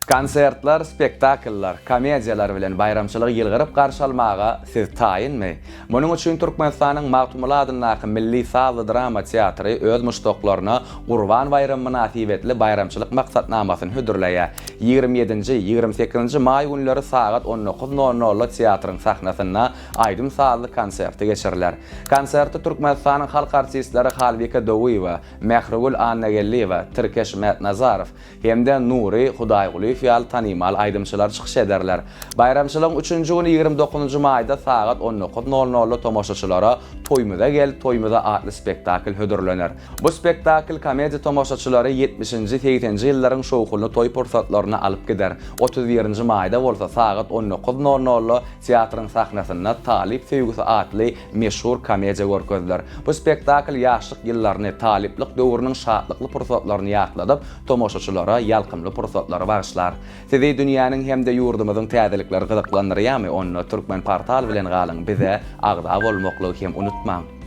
Konsertler, spektakllar, komediýalar bilen baýramçylygy ýylgyryp garşy almaga siz taýynmy? Munuň üçin Türkmenistanyň Magtymguly adyndaky milli sazly-drama teatry öz muşdaklaryna Gurban baýramy mynasybetli baýramçylyk maksatnamasyny hödürleýär. 27-nji, 28-nji maý günleri sagat 19 nol nolda teatryň sahnasynda aýdym-sazly konserti geçiriler. Konsertde Türkmenistanyň halk artistleri Halbike Döwüýewa, Mährigül Annageldiýewa, Tirkeş Mätnazarow, hem-de Nury Hudaýgulyýew ýaly tanymal aýdymçylar çykyş ederler. Baýramçylygyň üçünji güni 29 njy maýda sagat 19 nol nolda tomaşaçylara Toýumyza gel, toýumyza atly spektakl hödürlener. Bu spektakl komediýa tomaşaçylary ýetmişinji, segseninji ýyllaryň şowhunly toý pursatlaryna alyp gider. 31 nji maýda bolsa sagat 19 nol nolda teatryň sahnasynda Talyp söýgüsi atly meşhur komediýa görkeziler. Bu spektakl ýaşlyk ýyllaryny, talyplyk döwrüniň şatlykly pursatlaryny ýatladyp, tomaşaçylara ýalkymly pursatlary bagyşlar. Sizi dünýäniň hem-de ýurdumyzyň täzelikleri gyzyklandyrýarmy? Onda Turkmenportal bilen galyň, bize agza bolmaklygy hem unutmaň!